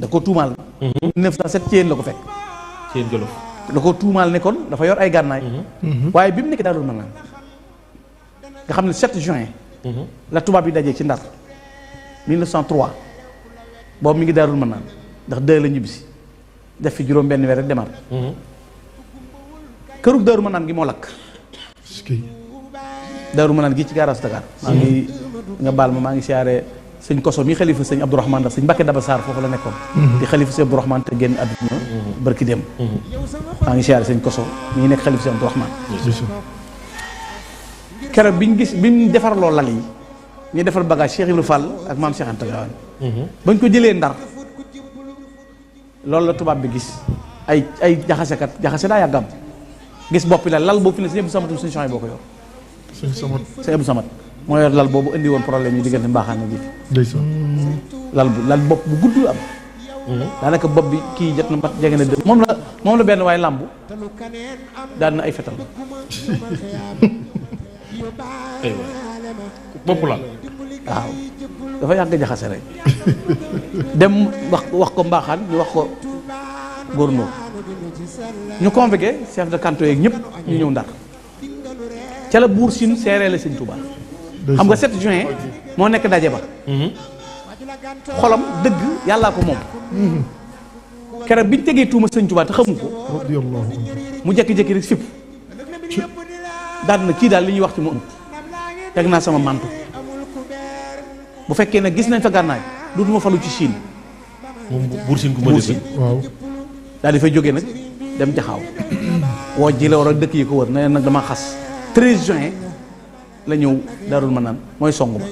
da ko tuumaal 1907 ci yéen la ko fekk ci yéen Jolof da ko tuumaal ne kon dafa yor ay gànnaay waaye bi mu nekk Daarul Manaan nga xam ne 7 juin la tubaab yi dajee ci Ndar 1903 boobu mi ngi Daarul Manaan ndax 2 la ñibbisi def fi juróom benn weer rek demaat kërug Daarul Manaan gi moo lakk Daarul Manaan gi ci garage Dakar maa ngi nga baal ma maa ngi siyaare sëñ Koso mi xalifa sëñ Abdourahmane ndax sëñ Mbàkke Daba Sarr foofu la nekkoon di xalifa sëñ Abdourahmane te génn àdduna barki dem maa ngi siyaare sëñ Koso mi ngi nekk xalifa sëñ Abdourahmane keroog biñ defarloo lal yi ñu defar bagage Cheikh Ibrahima Fall ak maam Cheikh Anta Gawane bañ ko jëlee Ndar loolu la tubaab bi gis ay jaxase daa yàggam gis boppi lal boobu fi ne sëñ Abdou Samad suñu champs yi boo ko yor sëñ Abdou Samad moo yor lal boobu indi woon problème yi diggante mbaaxaan na ji lal bopp bu gudd am daanaka bopp bi kii jot na mat jege na dë moom la benn waaye làmbu daan na ay fetal bopp la waaw dafa yàgg jaxase rek dem wax ko mbaaxaan ñu wax ko gouverneur ñu convoqué chef de canton yeeg ñëpp ñu ñëw Ndar ca la buur Sine seeree la sëñ Touba xam nga 7 juin moo nekk daje ba xolam dëgg yàllaa ko moom keroog biñ tegee tuuma sëñ Touba te xamu ko mu jékki-jékki rek fipp daal na kii daal li ñuy wax ci moom teg naa sama mantu bu fekkee ne gis nañ fa gànnaay dootuma falu ci Chine moom buur Sine ku ma def waaw daal di fay jógee nag dem jaxaaw woo ji la war a dëkk yi ko wër na nag dama xas 13 juin la ñëw Daarul Manaan mooy song ba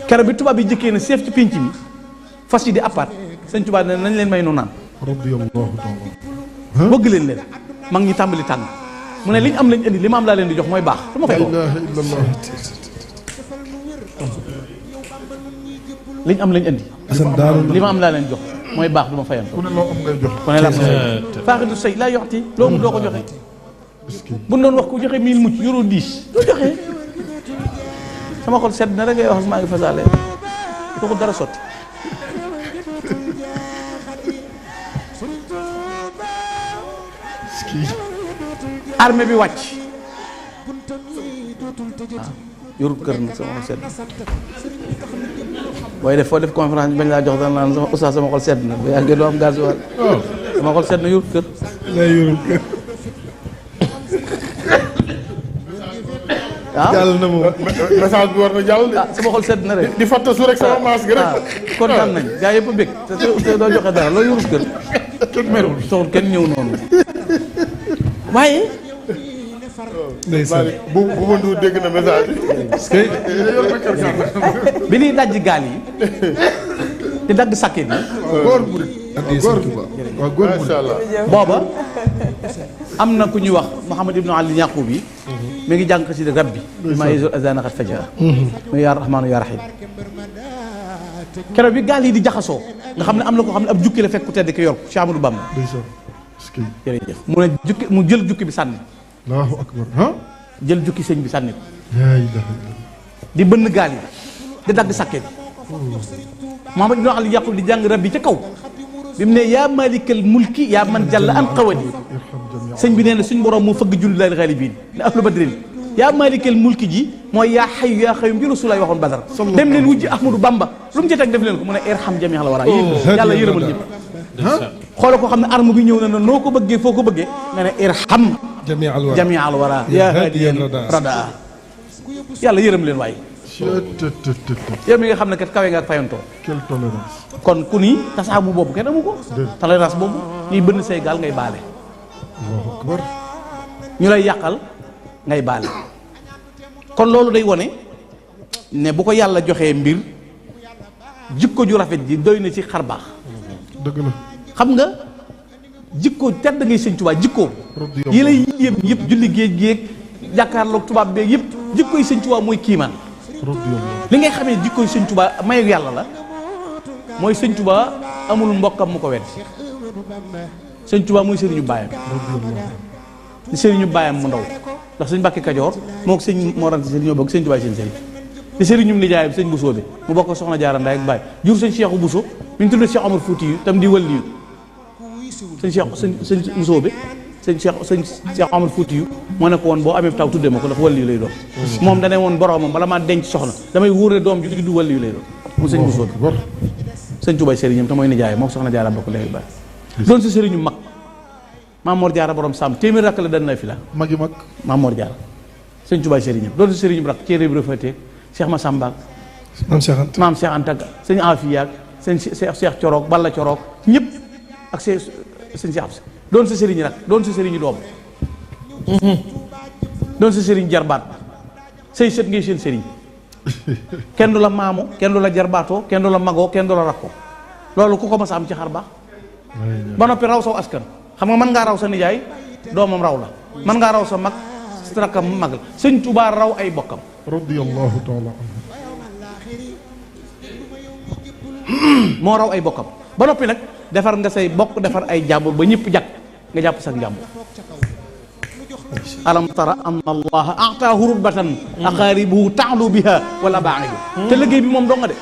keroog bi tubaab yi jëkkee na chef ci pénc mi fas yi di appaat sëñ tubaab ne nañ leen may nu naan radiyallahu taala bëgg leen mag ñi tàmbali tàng mu ne liñ am lañ indi li ma am laa leen di jox mooy baax du ma fay ko la ilaha illallah liñ am lañ indi asan daaru li ma am laa leen jox mooy baax du ma fayan ku ne loo am ngay jox ku ne la faaxidu sëy laa yoxti loo mu doo ko joxe bu ñu doon wax ku joxe 1000 mucc yoroo 10 doo joxe sama xol sedd na rek ngay wax maa ngi fasaale ko dara sotti armée bi wàcc waaw yorut kër nag sama xol sedd booy def foo def conférence bañ laa jox dana naan sama oustaz sama xol sedd na bu yàggee doo am gasoil sama xol sedd na yorut kër lay yorul kër waaw jàll na moom message bi war na jàll de sama xol sedd na rek di fàtte su rek sama maas gi rek kontaan nañ gaa yëpp a bég te doo joxe dara loo yorut kër kenn merul soxul kenn ñëw noonu waaye ndeysaan bu ma ndu dégg na message bi ñuy dajji gaal yi di dagg sàkket yi góor bu góor waaw góor bu booba am na ku ñuy wax Mouhamad ibnu Ali Yaqub yi mi ngi jàng xasida rabbi maa yezul azana xat faja muy yaa rahmaanu yaa rahim keroog bi gaal yi di jaxasoo nga xam ne am na ko xam ne ab jukki la fekk ku tedd ki yor Cheikh Amadou Bamba jërëjëf mu ne jukki mu jël jukki bi sànni allahu akbar ha jël jukki sëñ bi sànni ko laa ilaaha illallah di bënn gaal yi di dagg sàkket Mouhamad ibnu Ali Yaqub di jàng rabbi ca kaw bi mu ne yaa malikal mulki yaa man jàlla an xawadi sëñ bi nee na suñ borom moo fëgg julli laal xaalibin ne ahlu badrin yaa malikal mulki ji mooy yaa xayu yaa xayum bi rasulaay waxoon badar dem leen wujji ahmadou bamba lu mu ci teg def leen ko mu ne irham jami la war a yàlla yërëmal ñëpp xoolal ko xam ne arme bi ñëw na noo ko bëggee foo ko bëggee nga ne irham jami al wara yaa hadiyan radaa yàlla yërëm leen waaye yow mi nga xam ne kat kawe nga ak fayantoo quelle tolérance kon ku ni tasaabu boobu kenn amu ko tolérance boobu ñuy bënn say gaal ngay baale allahu akbar ñu lay yàqal ngay baale kon loolu day wone ne bu ko yàlla joxee mbir jikko ju rafet ji doy na ci xar baax dëgg la xam nga jikko tedd ngay sëñ Tuubaa jikko yi lay yéem yëpp julli géej géej jàkkaarloog tubaab beeg yëpp jikko yi sëñ Tuubaa mooy kiimaan li ngay xamee jikko yi sëñ Tuubaa mayu yàlla la mooy sëñ Tuubaa amul mbokkam mu ko wedd sëñ Tuubaa mooy sëriñu baayam sëriñu baayam mu ndaw ndax sëñ Mbàkke Kajoor moo ko sëñ Mor Anta Sali ñoo bokk sëñ Tuubaa seen sëriñ di sëriñum nijaayam sëñ Bousso bi mu bokk soxna Jaara Nday ak baay jur sëñ Cheikhu Bousso mi ñu tuddee Cheikh Omar Fouti yu tam di wëlli yu sëñ Bousso bi sëñ Cheikh Omar Fouti yu moo ne ko woon boo amee taw tuddee ma ko ndax wëlli yu lay doon moom dane woon boromam bala maa denc soxna damay wóor ne doom ju juddu wëlli yu lay doon mu sëñ Bousso bi sëñ Tuubaa sëriñam te mooy nijaayam moom soxna Jaara bokk léegi baay doon si sëriñu mag Maam Mor Jaara borom sàmm téeméer rakk la dan na fi la magi mag Maam Mor Jaara sëñ Tuubaa sëriñam doon si sëriñu rakk Thierry Ibra Faté Cheikh Massamba maam Cheikh Anta maam Cheikh Anta sëñ Afiya ak sëñ Cheikh Corook Balla Corook ñëpp ak sëñ Cheikh Absa doon si sëriñu rakk doon si sëriñu doom doon si sëriñ jarbaat say sët ngay seen sëriñ kenn du la maamu kenn du la jarbaatoo kenn du la magoo kenn du la rakkoo loolu ku ko mas a am ci xar baax ba noppi raw saw askan xam nga mën ngaa raw sa nijaay doomam raw la mën ngaa raw sa mag sa rakkam mag la sëñ Tuubaa raw ay bokkam radiyallahu taala anhu moo raw ay bokkam ba noppi nag defar nga say bokk defar ay jàmbur ba ñëpp jàkk nga jàpp sax jàmbur alam tara anna allaha ataahu rutbatan aqaaribuhu taalu biha wala baaxidu te liggéey bi moom doo nga de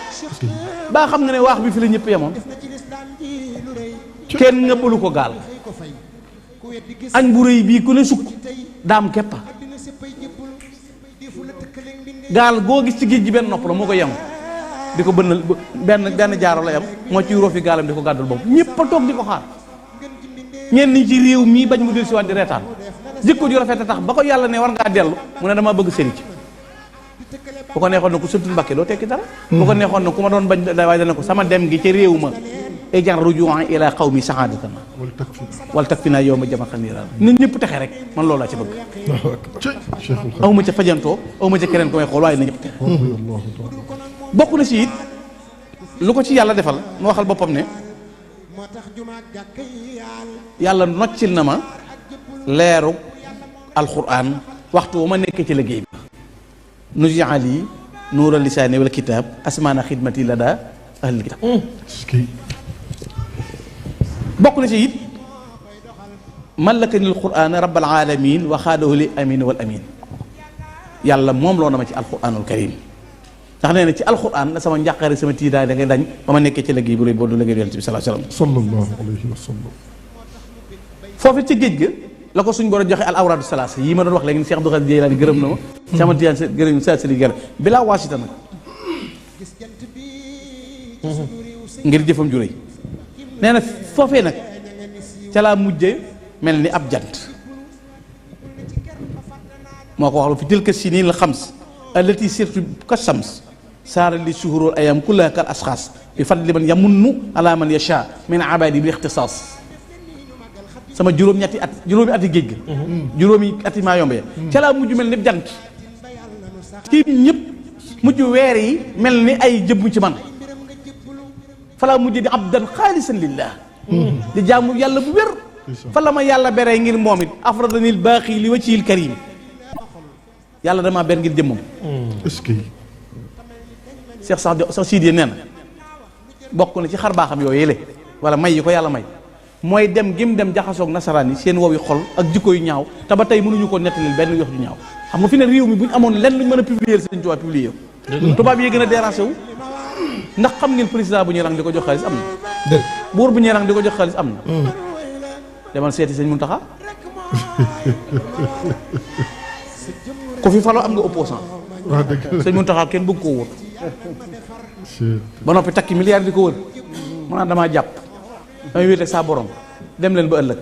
baa xam nga ne waax bi fi la ñëpp yemoon kenn ngëppalu ko gaal añ bu rëy bii ku ne sukk daam keppa gaal goo gis ci géej gi benn nopp la moo ko yem di ko bënnal benn jaaro la yam moo ci roofi gaalam di ko gàddul boobu ñëpp a toog di ko xaar ñenn ñi ci réew mii bañ mu del si waat di reetaan jikko ju rafet a tax ba ko yàlla ne war ngaa dellu mu ne damaa bëgg sëriñ ci bu ko neexoon na ku sëntul Mbàkke doo tekki dara bu ko neexoon na ku ma doon bañ waaye dana ko sama dem gi ci réew ma ejan rujuan ila qawmi sahaadatan wal takfina yow ma jama xaniran nit ñëpp texe rek man loolu laa ci bëgg aw ma ca fajantoo aw ma ca keneen ko may xool waaye na ñëpp texe bokk na ci it lu ko ci yàlla defal mu waxal boppam ne yàlla noccil na ma leeru alquran waxtu wu ma nekkee ci liggéey bi nujaali nuura lisaani wal kitaab asmaana xidmati la daa ahlil kitaab bokk na ci it malakani alquran rabbal alamin wa xaadahu li amin wal amin yàlla moom loo na ma ci alquranul karim ndax nee na ci alquran la sama njàqare sama tiidaay da ngay dañ ba ma nekkee ci liggéey bu rëy boo du liggéey yonent bi sallallahu alayhi wa sallam foofu ci géej ga la ko suñ borom joxe al awraadu salaas yi ma doon wax léegi Cheikh Abdou Khadir Jeylaani gërëm na ma sama tiyaan gërëm sa sëriñ gërëm bilaa waasita nag ngir jëfam ju rëy nee na foofee nag ca laa mujje mel ni ab jant moo ko wax lu fi tilka siniin la xams allati sirtu ka shams saara li shuhurul ayam kullaha kal asxaas bi fadli man yamunnu ala man yasha min abadi bil ixtisaas sama juróomi ati géej ga juróomi ati maa yomb ya ca laa mujj mel ni jant ci ñëpp mujj weer yi mel ni ay jëmm ci man falaa mujj di abdan xaalisan lillah di jaamu yàlla bu wér fa la ma yàlla beree ngir moom it afradanil baaxi li wajhil karim yàlla damaa ber ngir jëmmam est-ce que Cheikh sax Sidiye nee na bokk na ci xar baaxam yooyu yële wala may yi ko yàlla may mooy dem gim dem jaxasoog nasaraan yi seen wow yi xol ak jikko yu ñaaw te ba tey mënuñu ko nettalil benn yox ju ñaaw xam nga fi ne réew mi bu ñu amoon lenn luñ mën a publier Sëriñ Tuubaa publier tubaab yi gën a déranger wu ndax xam ngeen président bu ñuy rang di ko jox xaalis am na buur bu ñuy rang di ko jox xaalis am na demal seeti Sëñ Muntaxa ku fi faloo am nga opposant wax dëgg Sëñ Muntaxa kenn bëgg koo wër ba noppi takki milliard di ko wër mu naan damaa jàpp damay wéet ak saa borom dem leen ba ëllëg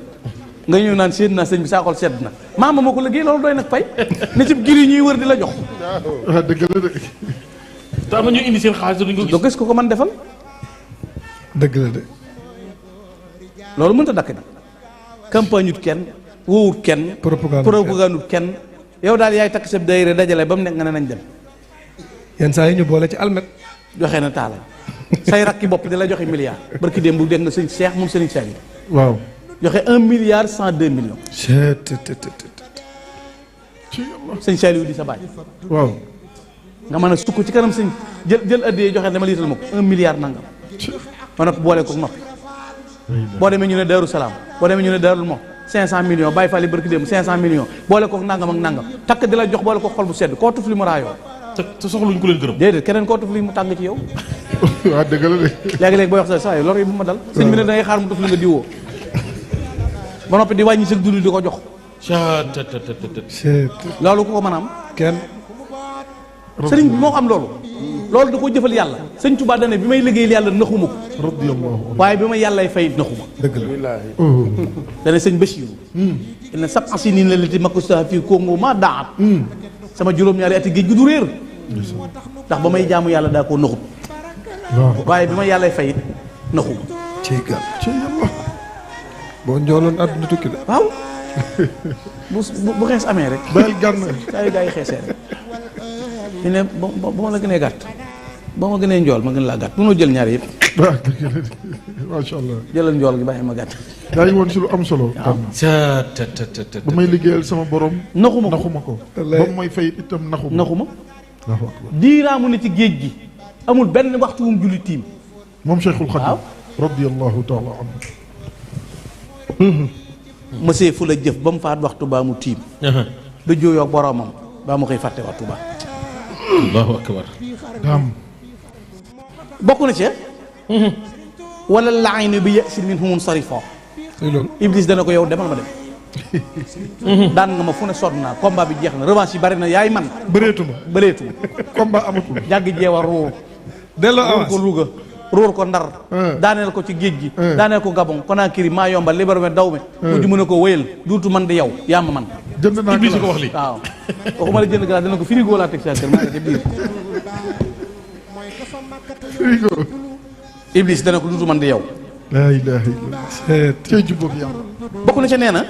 nga ñëw naan séen naa sëñ bi saa xol sedd na maama moo ko liggéey loolu doy nag pay ne ci gir yi ñuy wër di la jox wax dëgg la de te am na ñu indi seen xaalis duñ ko gis. doo gis ko ko mën defal dëgg la de loolu mënut a dakk nag campagne ut kenn wowut kenn propagande ut kenn yow daal yaay takk sa daayira dajale ba mu nekk nga ne nañ dem yenn saa yi ñu boole ci almet joxe na taala say rakki bopp di la joxe milliard barki démb bu dégg nga sëñ Cheikh moom sëriñ Saliou waaw joxe 1 milliard 102 millions sëñ Saliou di sa baay waaw nga mën a sukk ci kanam sëñ jël addiyee joxe dama liital ma ko 1 milliard nangam ma ne ko boole ko noppi boo demee ñu ne Daaru Salaam boo demee ñu ne Daarul Mo 500 millions bàyyi fali barki démb 500 millions boole ko nangam ak nangam takk di la jox boole ko xol bu sedd koo tuf li mu raayoo te soxluñ ku leen gërëm. déedéet keneen koo tuf li mu tàng ci yow. waaw dëgg la de. léegi-léegi booy wax sa saa yi lor yi bu ma dal. sëñ bi ne da ngay xaar mu tuf li nga diwoo. ba noppi di wàññi sa dund di ko jox. loolu ku ko mën a am. kenn. sëriñ bi moo am loolu. loolu da ko jëfal yàlla. sëñ Tuubaa dane bi may liggéeyal yàlla naxuma ko. radiyallahu waaye bi ma yàllay fay naxuma. dëgg la. dane sëñ Basiiru. ne sab asinin la liti makusta fii Congo maa daat. sama juróom-ñaari ati géej gi du réer. ndax ba may jaamu yàlla daa koo naxut. waaye bi ma yàllay fay naxuma. ci gàll ci yàlla. boo njooloon àdduna tukki la. waaw. bu xees amee rek. bayal gànn. saa yu gaa yi xeesee rek. fi ne ba ma la gënee gàtt. ba ma gënee njool ma gën laa gàtt mënoo jël ñaar yëpp. waaw dëgg la de macha allah. jëlal njool gi bàyyi ma gàtt. yaa ngi woon si lu am solo. ba may liggéeyal sama borom. naxuma ko ba may fay itam naxuma. diiraamu ne ci géej gi amul benn waxtu wu mu julli tiim. moom Cheikhul Khadim. radiyallahu taala anhu. mësee fu la jëf ba mu faat waxtu baa mu tiim. du jooyoo ak boromam baa mu koy fàtte waxtu baa. allahu akbar. daam. bokk na ci. wala laaynu bi ya'sin minhum sarifo. loolu. Iblis dana ko yow demal ma dem. daan nga ma fu ne sonn naa combat bi jeex na revanche yi bari na yaay man. bëreetuma. combat amatul. jàgg jeewa ruur. delloo ruur avance ko Louga ruur ko Ndar. daaneel ko ci géej gi. daaneel ko Gabon Conakry maa yombal Libreville daw me. mujj mën a ko wéyal duutu man di yow yaa ma man. jënd naa Iblis ko wax lii. waaw waxuma la jënd glace dana ko frigo laa teg sa kër maa ngi ca biir. frigo. Iblis dana ko duutu man di yow. laa ilaaha illallah. cay jubboog yàlla. bokk na ca nee na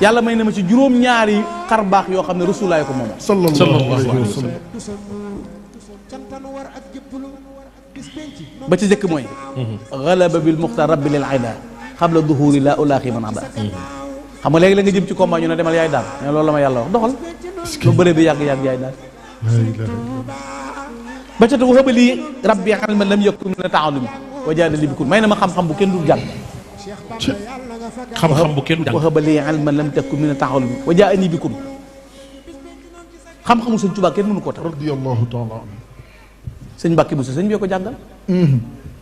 yàlla may na ma ci juróom-ñaari xar baax yoo xam ne rasulaay ko moom. sallallahu alayhi wa sallam. ba ci jëkk mooy. galaba bil muxtar rabbi lil aida xabla duhuri la ulaaxi man ada. xam nga léegi la nga jëm ci combat ñu ne demal yaay daal mais loolu la ma yàlla wax doxal. lu bëre bi yàgg-yàgg yaay daal. laa ilaaha ba ca te waxaba lii rabbi ilman lam yakun min ta'allumi wa jaana li bikun may na ma xam-xam bu kenn dul jàng. xam-xam bu kenn jàng. waxaba lii ilman lam takun min ta'allumi wa jaani bikun. xam-xamu sëñ Tuubaa kenn mënu koo tax. radiyallahu taala anhu. sëñ Mbàkke Buso sëñ bee ko jàngal.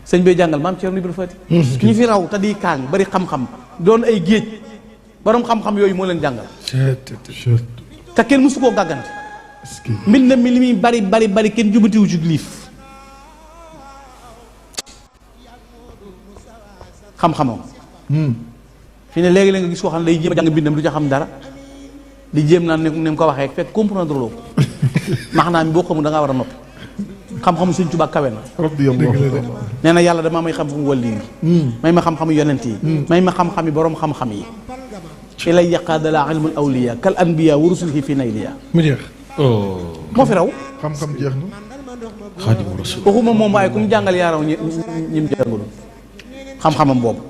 sëñ bee jàngal maam Cerno Ibra Faati. ñi fi raw te di kaang bari xam-xam doon ay géej borom xam-xam yooyu moo leen jàngal. te kenn mësu koo gàggante. mbind na mi li muy bari kenn jubatiwu ci liif. xam-xamam. fi ne léegi la nga gis koo xam ne day jéem a jàng mbindam du ca xam dara di jéem naan ne mu ko waxee fekk comprendre loo maanaam boo xamul da ngaa war a noppi. xam-xamu Sëñ Tuubaa kawe na. radiyallahu taala. nee na yàlla damaa may xam-xamu wàlli yi. may ma xam-xamu yonent yi. may ma xam-xami borom xam-xam yi. ilay yaqaadala ilmul awliya kal anbiya wa rusulihi fi nayliya. mu jeex. moo fi raw. xam-xam jeex na. xaadimu rasul. waxuma moom waaye ku mu jàngal yaa raw ñi mu jàngaloon xam-xamam boobu.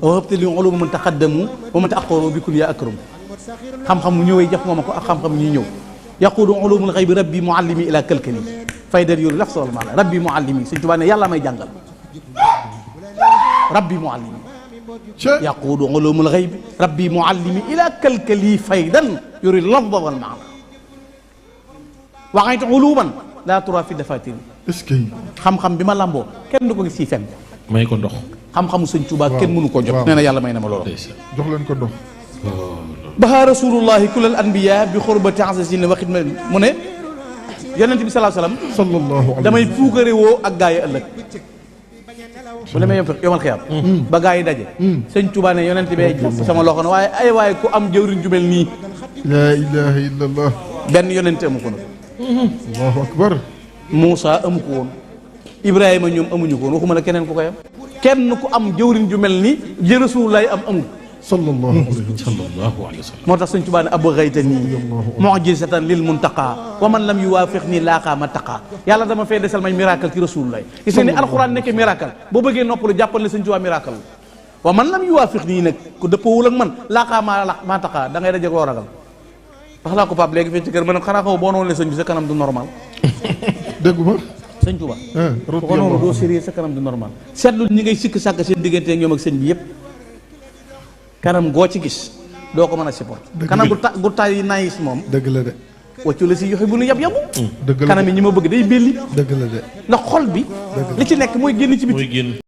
wa habta li uluma man taqaddamu wa man ta'akhkharu bi kun yaa akram. xam-xam mu ñëwee jox nga ma ko ak xam-xam ñuy ñëw. yaquudu ulumul ghaybi rabbi muallimi ila kalkali faydal yooyu laf sol maana rabbi muallimi Sëñ Tuubaa ne yàlla may jàngal. rabbi muallimi. yaquudu ulumul ghaybi rabbi muallimi ila kalkali faydan yuri lafda wal maana. waxaytu uluman laa tura fi dafatiri. est-ce que. xam-xam bi ma lamboo kenn du ko gis ci fenn. may ko ndox. xam-xamu Sëñ Tuubaa kenn mënu ko jot. nee na yàlla may na ma loolu. jox leen ko ndox. baha rasulullahi kulal anbiya bi xurbati asasin wa xidma mu ne yonent bi sallallahu alayhi wasallam sallallahu alayhi. damay puukare woo ak gaa yi ëllëg bu demee yomal xiyaam ba gaa yi daje Sëñ Tuubaa ne yonent bee sama loxo na waaye ku am jëwriñ ju mel nii laa ilaha illallah. benn yonent amu ko nag. allahu akbar. Muusa amu ko woon Ibrahima ñoom amuñu ko woon waxuma la keneen ku koy am kenn ku am jëwriñ ju mel nii ji rasulullahi am amul. sallallahu alayhi wa sallam. sallallahu alayhi wa sallam. moo tax Sëñ Tuubaa ne abghaytani mu'jizatan lil muntaqa wa man lam yuwaafiqni laaqa ma taqa yàlla dama fee desal may miracle ci rasulullah gis nga ni alxuraan nekkee miracle boo bëggee noppalu jàppal ne Sëñ Tuubaa miracle wa man lam yuwaafiqni nag ku dëppoowul ak man laaqa ma taqa da ngay daje koo ragal wax naa ko Pape léegi fii ci kër ma ne xanaa xaw boo noonu le sëñ bi sa kanam du normal. dégguma. Sëñ Tuubaa ko noonu doo sérieux sa kanam du normal seetlu ñi ngay sikk sàkk seen diggante ak ñoom ak sëñ bi yëpp kanam goo ci gis doo ko mën a support kanam gu tay naagis moom dëgg la de. waccu la si yoxe bu nu yab yabu dëgg la kanam yi ñi ma bëgg day belli dëgg la de. ndax xol bi li ci nekk mooy génn ci biti mooy génn